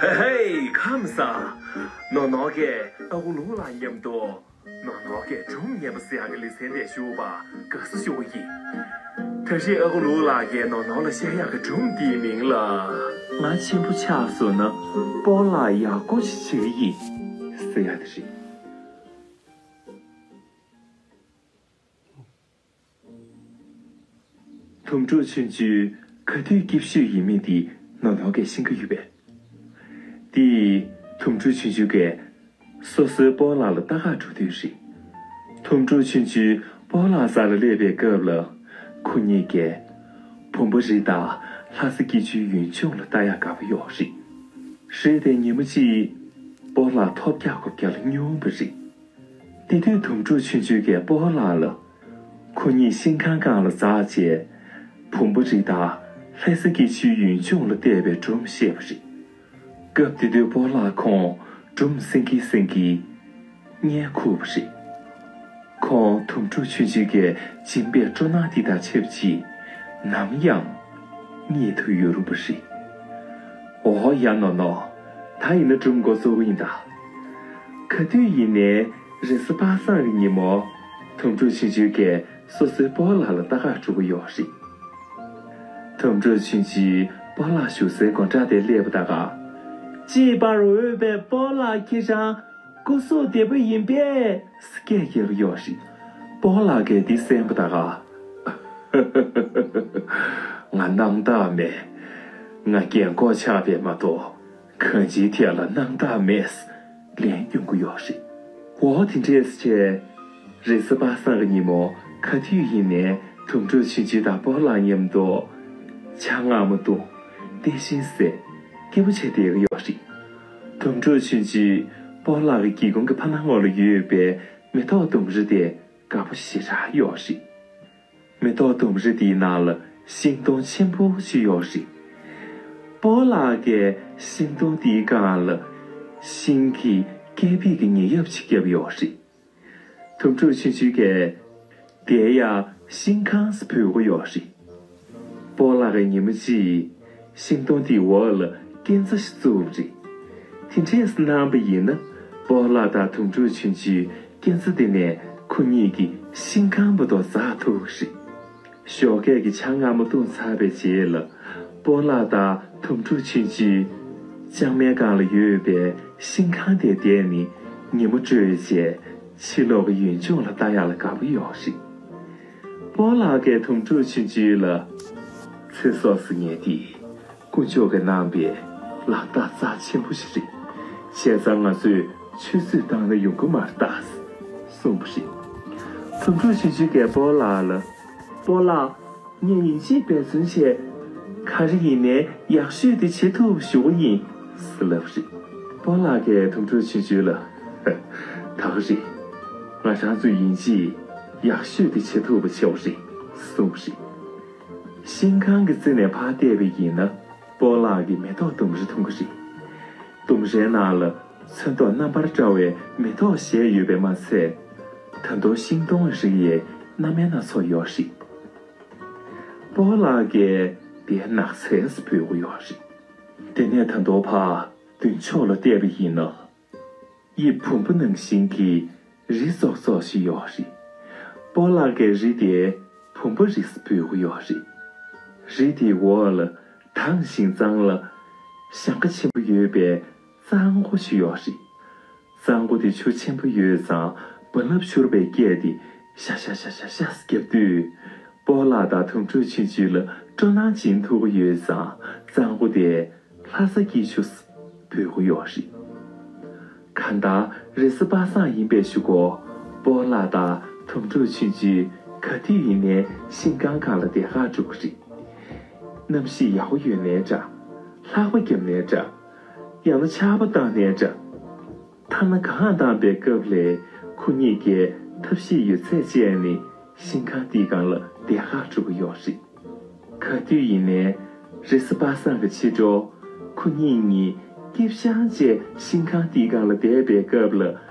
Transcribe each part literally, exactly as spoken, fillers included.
ཧེ་ཧེ། ཁམས་བཟང་། ནོར་ནོར་གྱིས་ཨ་ཁུ་ལུང་ལགས་མཉམ་དུ་ནོར་ནོར་གྱིས་སྒྲུང་ཉན་པ་ཟེར་ཡག་གི་ལེ་ཚན་དེ་ཞུ་བར་དགའ་བསུ་ཞུ་བ་ཡིན། ད་རེས་ཨ་ཁུ་ལུང་ལགས་ཀྱིས་ནོར་ནོར་ལ་བཤད་ཡག་གི་སྒྲུང་འདིའི་མིང་ལ། ང་ཆེན་པོ་ཆགས་སོང་ན་སྤོ་ལགས་ཡག་པོ་ཞིག་བྱེད་ཀྱི་ཡིན་ཟེར་ཡག་དེ་རེད། དུམ་གྲོགས་ཆུང་ཆུང་ག་དུས་སྐྱིད་ཤོས་ཡིན་མིན་དེ་ནོར་ནོར་གྱིས་ཤེས་ཀྱི་ཡོད་པས། དེ་དུམ་གྲོགས་ཆུང་ཆུང་གིས་སོ་སོའི་སྤོ་ལགས་ལ་ལྟ་གར་འགྲོ་དུས་རེད། དུམ་གྲོགས་ཆུང་ཆུང་སྤོ་ལགས་རྩ་ལ་སླེབས་པའི་སྐབས་ལ། ཁོ་གཉིས་ཀས་བུམ་པ་རི་དང་ལྷ་ས་སྐྱིད་ཆུའི་ཡུལ་ལྗོངས་ལ་ལྟ་ཡག་དགའ་པོ་ཡོད་རེད། རེད་དེ་ཉིན་མོ་གཅིག་སྤོ་ལགས་ཐོབ་རྒྱག་དགོས་རྒྱག་ལ་སྙུང་བ་རེད། དེ་དུས་དུམ་གྲོགས་ཆུང་ཆུང་གིས་སྤོ་ལགས་ལ། ཁོ་གཉིས་ཤིང་ཁང་སྒང་ལ་འཛེགས་རྗེས། བུམ་པ་རི་དང་ལྷ་ས་སྐྱིད་ཆུའི་ཡུལ་ལྗོངས་ལ་བལྟས་པའི་སྒྲུང་བཤད་པ་རེད། སྐབས་དེ་དུས་སྤོ་ལགས་ཁོང་སྒྲུང་གསན་གིན་གསན་གིན་བརྙན་ཁུག་པ་རེད། ཁོང་དུམ་གྲོགས་ཆུང་ཆུང་གིས་སྦྱིན་པའི་སྤྲོ་སྣང་དེ་དང་ཆབས་ཅིག་ནམ་ཡང་གཉིད་དུ་ཡུར་བ་རེད། འོ་ཡ་ནོ་ནོ། ད་ཡིན་ན་སྒྲུང་འགོ་བཙུགས་ཀྱི་ཡིན་ད། ག་དུས་ཡིན་ནའི་རེས་གཟའ་པ་སངས་ཀྱི་ཉིན་མོ། དུམ་གྲོགས་ཆུང་ཆུང་གིས་སོ་སོའི་སྤོ་ལགས་ལ་ལྟ་གར་འགྲོ་གི་ཡོད་རེད། དུམ་གྲོགས་ཆུང་ཆུང་སྤོ་ལགས་བཞུགས་སའི་སྒོ་འགྲམ་དེར་སླེབས་པ་དང་། ཅིའི་ཕར་འོས་པའི་སྤོ་ལགས་ཁྱེད་རང་སྐུ་གཟུགས་བདེ་པོ་ཡིན་པས། སྐད་རྒྱག་གི་ཡོད་རེད། སྤོ་ལགས་ཀྱིས་འདི་གསན་པ་དང་། ང་སྣང་དག་མེད། ང་རྒན་གོག་ཆགས་པས་མ་གཏོགས། གང་ཅིའི་ཐད་ལ་སྣང་དག་མེད། ལན་སྐྱོན་གྱི་ཡོད་རེད། འོ་དེ་འདྲས་བྱས། རེས་གཟའ་པ་སངས་ཀྱི་ཉིན་མོ་ག་དུས་ཡིན་ནའི་དུམ་གྲོགས་ཆུང་ཆུང་དང་སྤོ་ལགས་མཉམ་དུ། ཇ་མངར་མོ་བཏུང་། དེ་བཞིན་ཟས་སྐྱིད་པོ་བྱས་བསྡད་ཀྱི་ཡོད་རེད། དུམ་གྲོགས་ཆུང་ཆུང་སྤོ་ལགས་ཀྱི་སྒེའུ་ཁུང་གི་ཕར་ནང་ངོས་ལ་ཡོད་པའི་མེ་ཏོག་ལྡུམ་ར་དེ་དགའ་པོ་ཞེ་དྲག་ཡོད་རེད། མེ་ཏོག་ལྡུམ་ར་དེའི་ནང་ལ་ཤིང་སྡོང་ཆེན་པོ་ཞིག་ཡོད་རེད། སྤོ་ལགས་ཀྱིས་ཤིང་སྡོང་དེའི་སྒང་ལ་ཤིང་གི་སྐེད་པིག་གི་ཉེ་ཡབ་ཅིག་བརྒྱབ་ཡོད་རེད། དུམ་གྲོགས་ཆུང་ཆུང་གིས་དེར་ཡང་ཤིང་ཁང་ཟེར་འབོད་ཀྱི་ཡོད་རེད། སྤོ་ལགས་ཀྱིས་ཉིན་མོ་གཅིག་ཤིང་སྡོང་དེའི་འོག་ལ་སྐས་འཛེག་ཞིག་བཙུགས་པ་རེད། དེ་འདྲས་གནང་པ་ཡིན་ན་སྤོ་ལགས་དང་དུམ་གྲོགས་ཆུང་ཆུང་སྐས་འཛེག་དེ་ནས་ཁོ་གཉིས་ཀྱིས་ཤིང་ཁང་བར་དུ་འཛེག་ཐུབ་ཀྱི་རེད། ཞོགས་ཀས་ཀྱི་ཇ་མངར་མོ་བཏུང་ཚར་བའི་རྗེས་ལ། སྤོ་ལགས་དང་དུམ་གྲོགས་ཆུང་ཆུང་ལྕང་མའི་སྒང་ལ་ཡོད་པའི་ཤིང་ཁང་དེར་བསྡད་ནས་ཉིན་མོ་བཀྲོལ་རྗེས་ཕྱི་ལོགས་ཀྱི་ཡུལ་ལྗོངས་ལ་ལྟ་ཡག་ལ་དགའ་པོ་ཡོད་རེད། སྤོ་ལགས་ཀྱིས་དུམ་གྲོགས་ཆུང་ཆུང་ལ། ཚེ་སྲོག་ཟེར་མཁན་དེ་དཀོན་མཆོག་གིས་གནང་པའི་ལག་རྟགས་རྩ་ཆེན་པོ་ཞིག་རེད། བྱས་ཙང་ང་ཚོས་ཆུད་ཟོས་བཏང་ན་ཡོང་གི་མ་རེད་ད། གསུངས་པ་རེད། དུམ་གྲོགས་ཆུང་ཆུང་གིས་སྤོ་ལགས་ལ། སྤོ་ལགས། ངས་ཡིན་གཅིག་འབད་བརྩོན་བྱས། ག་རེ་ཡིན་ནའི་ཡག་ཤོས་དེ་བྱེད་ཐུབ་ཞུ་གི་ཡིན། ཟེར་ལབ་པ་རེད། སྤོ་ལགས་ཀྱིས་དུམ་གྲོགས་ཆུང་ཆུང་ལ། ད་ག་རེད། ང་རང་ཚོས་ཡིན་གཅིག་ཡག་ཤོས་དེ་བྱེད་ཐུབ་པ་བྱེད་དགོས་རེད། གསུངས་པ་རེད། ཤིང་ཁང་གི་རྩེ་ནས་ཕར་བལྟས་པ་ཡིན་ན་སྤོ་ལགས་ཀྱིས་མེ་ཏོག་ལྡུམ་ར་མཐོང་གི་རེད། ལྡུམ་རའི་ནང་ལ་ཚོན་མདོག་རྣམ་པར་བཀྲ་བའི་མེ་ཏོག་བཞད་ཡོད་པས་མ་ཚད། ད་དུང་ཤིང་སྡོང་རིགས་ཡང་སྣ་མིན་སྣ་ཚོགས་ཡོད་རེད། སྤོ་ལགས་ཀྱིས་དེར་ནགས་ཚལ་ཟེར་འབོད་ཀྱི་ཡོད་རེད། དེ་ནས་ད་དུང་ཕར་མདུན་ཕྱོགས་ལ་བལྟས་པ་ཡིན་ན། དབྱིབས་བུམ་པ་ནང་བཞིན་གྱི་རི་ཙོག་ཙོག་ཞིག་ཡོད་རེད། སྤོ་ལགས་ཀྱིས་རི་དེ་བུམ་པ་རི་ཟེར་འབོད་ཀྱི་ཡོད་རེད། རི་དེའི་འོག་ལ་དྭངས་ཤིང་གཙང་ལ་ཞིང་ཁ་ཆེན་པོ་ཡོད་པའི་གཙང་པོ་ཞིག་ཡོད་རེད། གཙང་པོ་དེ་ཆུ་ཆེན་པོ་ཡོད་ཙང་རྦ་རླབས་འཕྱུར་བའི་སྐད་དེ་ཤ་ཤ་ཤ་ཤ་ཤ་བརྒྱབ་དུས། སྤོ་ལགས་དང་དུམ་གྲོགས་ཆུང་ཆུང་ལ་སྤྲོ་སྣང་སྦྱིན་ཐུབ་ཀྱི་ཡོད་ཙང་གཙང་པོ་དེ་ལྷ་ས་སྐྱིད་ཆུ་ཟེར་འབོད་ཀྱི་ཡོད་རེད། གང་ལྟར་རེས་གཟའ་པ་སངས་ཡིན་པའི་གཞུག་གུ་སྤོ་ལགས་དང་དུམ་གྲོགས་ཆུང་ཆུང་ག་དུས་ཡིན་ནའི་ཤིང་ཁང་སྒང་ལ་བསྡད་གར་འགྲོ་གི་རེད། གནམ་གཤིས་ཡག་པོ་ཡོད་ནའི་འདྲ། ལྷགས་པ་བརྒྱབ་ནའི་འདྲ། ཡང་ན་ཆར་པ་བཏང་ནའི་འདྲ། ཐ་ན་གངས་བཏང་པའི་སྐབས་ལ་ཁོ་གཉིས་ཀྱིས་ཐབས་ཤེས་ཡོད་ཚད་སྤྱད་ནས་ཤིང་ཁང་དེའི་སྒང་ལ་བསྡད་གར་འགྲོ་གི་ཡོད་རེད། ག་དུས་ཡིན་ནའི་རེས་གཟའ་པ་སངས་ཀྱི་ཕྱི་དྲོ། ཁོ་གཉིས་གཉིས་སྐེད་བཤང་བྱས་ཤིང་ཁང་དེའི་སྒང་ལ་བསྡད་པའི་སྐབས་ལ།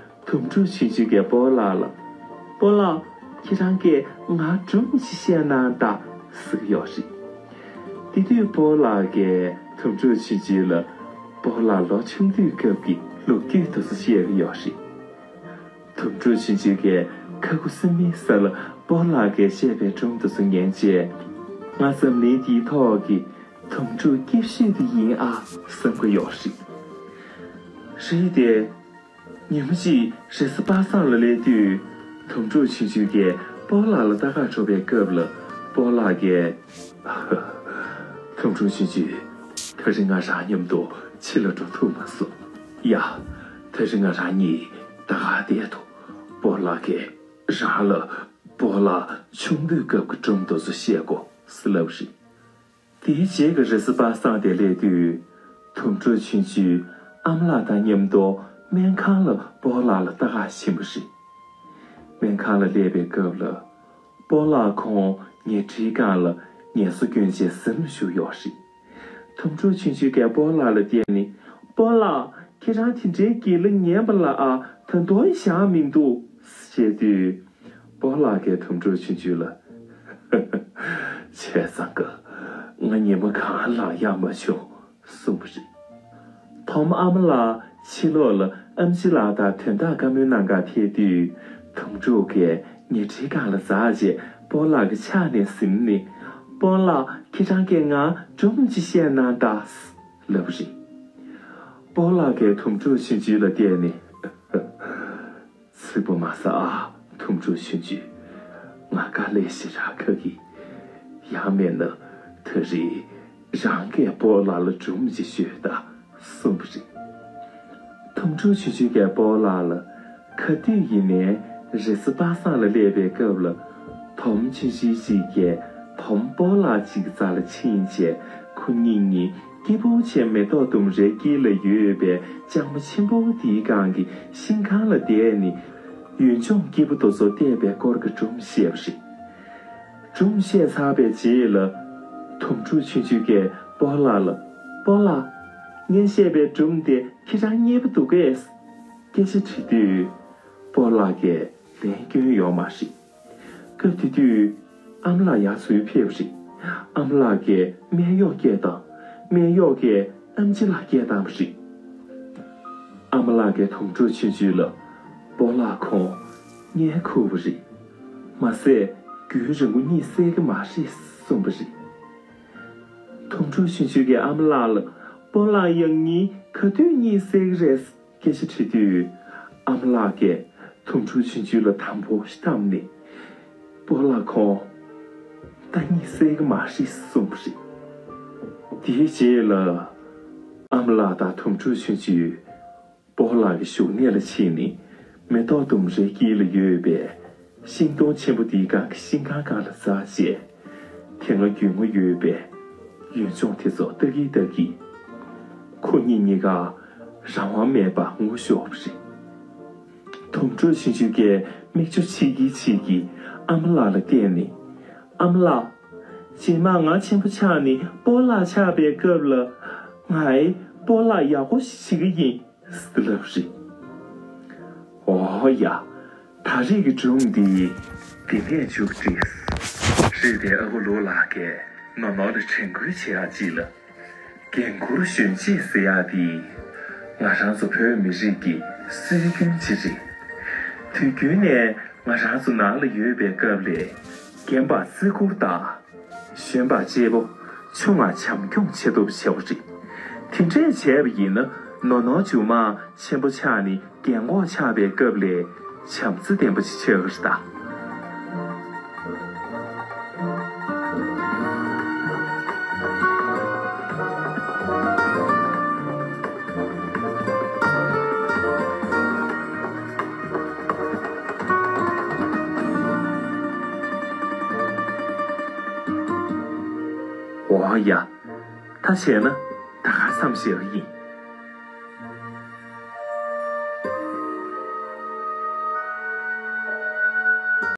དུམ་གྲོགས་ཆུང་ཆུང་གིས་སྤོ་ལགས་ལ། སྤོ་ལགས། ཁྱེད་རང་གིས་ང་སྒྲུང་ཞིག་བཤད་གནང་དང་ཟེར་གྱི་ཡོད་རེད། དེ་དུས་སྤོ་ལགས་ཀྱིས་དུམ་གྲོགས་ཆུང་ཆུང་ལ། སྤོ་ལགས་ལོ་ཆུང་དུས་སྐབས་ཀྱི་ལོ་རྒྱུས་དེ་ཚོ་བཤད་ཀྱི་ཡོད་རེད། དོམ་ཕྲུག་ཆུང་ཆུང་གིས་ཁ་ཁུ་སིམ་མེའི་ས་ལ་སྤོ་ལགས་ཀྱིས་བཤད་པའི་སྒྲུང་དེ་ཚོ་ཉན་རྗེས། ང་འཛམ་གླིང་འདིའི་ཐོག་གི་དོམ་ཕྲུག་སྐྱིད་ཤོས་དེ་ཡིན་ཨ་བསམ་གྱི་ཡོད་རེད། རེད་དེ། ཉིན་མོ་གཅིག་རེས་གཟའ་པ་སངས་ལ་སླེབས་དུས། དོམ་ཕྲུག་ཆུང་ཆུང་གིས་སྤོ་ལགས་ལ་ལྟ་གར་འགྲོ་བའི་སྐབས་ལ་སྤོ་ལགས་ཀྱིས། དོམ་ཕྲུག་ཆུང་ཆུང་། ད་རིང་ང་རང་མཉམ་དུ་ཕྱི་ལ་འགྲོ་ཐུབ་མ་སོང་། ཡ། ད་རིང་ང་རང་གཉིས་ལྟ་གར་བསྡད་དོ། སྤོ་ལགས་ཀྱིས་རང་ལ་སྤོ་ལགས་ཆུང་དུས་སྐབས་ཀྱི་སྒྲུང་དེ་ཚོ་བཤད་དགོས་ཟེར་ལབ་པ་རེད། དེའི་རྗེས་ཀྱི་རེས་གཟའ་པ་སངས་དེ་སླེབས་དུས། དོམ་ཕྲུག་ཆུང་ཆུང་ཨ་མ་ལགས་དང་མཉམ་དུ་སྨན་ཁང་ལ་སྤོ་ལགས་ལ་ལྟ་གར་ཕྱིན་པ་རེད། སྨན་ཁང་ལ་སླེབས་པའི་སྐབས་ལ། སྤོ་ལགས་ཁོང་ཉལ་ཁྲིའི་སྒང་ལ་ངལ་གསོ་སྐྱོན་བྱས་གཟིམ་བཞུགས་ཡོད་རེད། དོམ་ཕྲུག་ཆུང་ཆུང་གིས་སྤོ་ལགས་ལ་བལྟས་ནས། སྤོ་ལགས། ཁྱེད་རང་དེ་འདྲའི་དགེ་ལ་ངན་པ་ལ་ཨ་ད་དུང་བཞག་མི་འདུག་ཟེར་དུས། སྤོ་ལགས་ཀྱིས་དོམ་ཕྲུག་ཆུང་ཆུང་ལ། བྱས་ཙང་ཀ། ང་ཉི་མ་གང་ལངས་ཡག་མ་བྱུང་གསུངས་པ་རེད། དོམ་ཨ་མ་ལགས་ཕྱི་ལོགས་ལ་ཨེམ་ཆི་ལགས་དང་དོན་དག་བཀའ་མོལ་གནང་གར་ཕེབས་དུས། དོམ་ཕྲུག་གིས་ཉལ་ཁྲིའི་སྒང་ལ་འཛེགས་རྗེས་སྤོ་ལགས་ཀྱི་ཕྱག་ནས་ཟིན་ནས། སྤོ་ལགས། ཁྱེད་རང་གིས་ང་སྒྲུང་ཅིག་བཤད་གནང་དང་། ལབ་པ་རེད། སྤོ་ལགས་ཀྱིས་དོམ་ཕྲུག་ཆུང་ཆུང་ལ་བལྟས་ནས། ཚིག་པ་མ་ཟ་ཨ། དོམ་ཕྲུག་ཆུང་ཆུང་། ང་དཀའ་ལས་ཞེ་དྲག་ཁག་གི། ཡང་མིན་ན་ད་རེས་རང་གིས་སྤོ་ལགས་ལ་སྒྲུང་ཅིག་ཤོད་དང་གསུངས་པ་རེད། དོམ་ཕྲུག་ཆུང་ཆུང་གིས་སྤོ་ལགས་ལ་ག་དུས་ཡིན་ནའི་རེས་གཟའ་པ་སངས་ལ་སླེབས་པའི་སྐབས་ལ། དོམ་ཆུང་ཆུང་ཞིག་གིས་དོམ་སྤོ་ལགས་ཅིག་གི་རྩ་ལ་ཕྱིན་བྱས་ཁོ་གཉིས་གཉིས་སྐྱིད་པོ་བྱས་མེ་ཏོག་ལྡུམ་རའི་དཀྱིལ་ལ་ཡོད་པའི་ལྕང་མ་ཆེན་པོ་དེའི་སྒང་གི་ཤིང་ཁང་ལ་བསྡད་ནས་ཡུལ་ལྗོངས་སྐྱིད་པོ་དེ་ཚོ་བལྟས་པའི་སྐོར་གྱི་སྒྲུང་བཤད་པ་རེད། སྒྲུང་བཤད་ཚར་བའི་རྗེས་ལ། དོམ་ཕྲུག་ཆུང་ཆུང་གིས་སྤོ་ལགས་ལ། སྤོ་ལགས། ངས་བཤད་པའི་སྒྲུང་དེ་ཁྱེད་རང་མཉེས་པོ་འདུག་གས། སྐད་ཆ་དྲིས་དུས། སྤོ་ལགས་ཀྱིས་ལན་སྐྱོན་ཡོད་མ་རེད། སྐབས་དེ་དུས། ཨ་མ་ལགས་ཡར་འཛུལ་ཕེབས་པ་རེད། ཨ་མ་ལགས་ཀྱིས་སྨན་གཡོག་སྐད་བཏང་། སྨན་གཡོག་གིས་ཨེམ་ཆི་ལགས་སྐད་བཏང་བ་རེད། ཨ་མ་ལགས་ཀྱིས་དོམ་ཕྲུག་ཆུང་ཆུང་ལ། སྤོ་ལགས་ཁོང་། མངལ་ཁུག་པ་རེད། མ་ཟད། རྒྱུན་རིང་པོ་གཉིད་སད་ཀྱི་མ་རེད་གསུངས་པ་རེད། དོམ་ཕྲུག་ཆུང་ཆུང་གིས་ཨ་མ་ལགས་ལ། སྤོ་ལགས་ཡང་སྙིང་ག་དུས་གཉིད་སད་ཀྱི་རེད། སྐད་ཆ་དྲིས་དུས། ཨ་མ་ལགས་ཀྱིས་དོམ་ཕྲུག་ཆུང་ཆུང་ལ་དམ་པོ་ཞིག་བསྡམས་ནས། སྤོ་ལགས་ཁོང་། ད་གཉིད་སད་ཀྱི་མ་རེད་གསུངས་པ་རེད། དེའི་རྗེས་ལ། ཨ་མ་ལགས་དང་དོམ་ཕྲུག་ཆུང་ཆུང་། སྤོ་ལགས་ཀྱི་བཞུགས་གནས་ལ་ཕྱིན་ནས་མེ་ཏོག་ལྡུམ་རའི་དཀྱིལ་ལ་ཡོད་པའི་ཤིང་སྡོང་ཆེན་པོ་དེའི་སྒང་གི་ཤིང་ཁང་སྒང་ལ་འཛེགས་རྗེས། དེ་སྔ་རྒྱུས་མངའ་ཡོད་པའི་ཡུལ་ལྗོངས་དེ་ཚོ་ལྟ་གིན་ལྟ་གིན། ཁོ་གཉིས་གཉིས་ཀ་རང་དབང་མེད་པར་ངུ་ཤོར་བ་རེད། དོམ་ཕྲུག་ཆུང་ཆུང་གིས་མིག་ཆུ་ཕྱིས་ཀྱིན་ཕྱིས་ཀྱིན་ཨ་མ་ལགས་ལ་བལྟས་ནས། ཨ་མ་ལགས། རྗེས་མ་ང་ཆེན་པོ་ཆགས་ནས་སྤོ་ལགས་ཆགས་པའི་སྐབས་ལ། ང་ཡི་སྤོ་ལགས་ཡག་པོ་ཞིག་བྱེད་ཀྱི་ཡིན། ཟེར་ལབ་རེད། འོ་ཡ། ད་རེས་ཀྱི་སྒྲུང་འདི་འདི་ནས་མཇུག་བསྒྲིལ། རེད་དེ། ཨ་ཁུ་ལོ་ལགས་ཀྱིས་ནོར་ནོར་ལ་དྲན་སྐུལ་བྱེད་ཡག་ཅིག་ལ། རྒན་བཀུར་གཞོན་གཅེས་ཟེར་ཡག་འདི་ང་རང་ཚོ་བོད་མི་རིགས་ཀྱི་སྲོལ་རྒྱུན་ཅིག་རེད། དུས་རྒྱུན་ནས་ང་རང་ཚོ་ནང་ལ་ཡོད་པའི་སྐབས་ལས་རྒན་པར་བརྩི་བཀུར་དང་། གཞོན་པ་གཅེས་པོ། ཆུང་བ་བྱམས་སྐྱོང་བྱེད་ཐུབ་པ་བྱེད་དགོས་རེད། དེ་འདྲས་བྱས་པ་ཡིན་ན་ནོར་ནོར་མཇུག་མ་ཆེན་པོ་ཆགས་ནས་རྒན་གོག་ཆགས་པའི་སྐབས་ལས་བྱམས་བརྩེ་ལྡན་པ་ཞིག་ཆགས་ཀྱི་རེད་ད། འོ་ཡ། ད་བྱས་ན་ད་ག་མཚམས་བཞག་གི་ཡིན།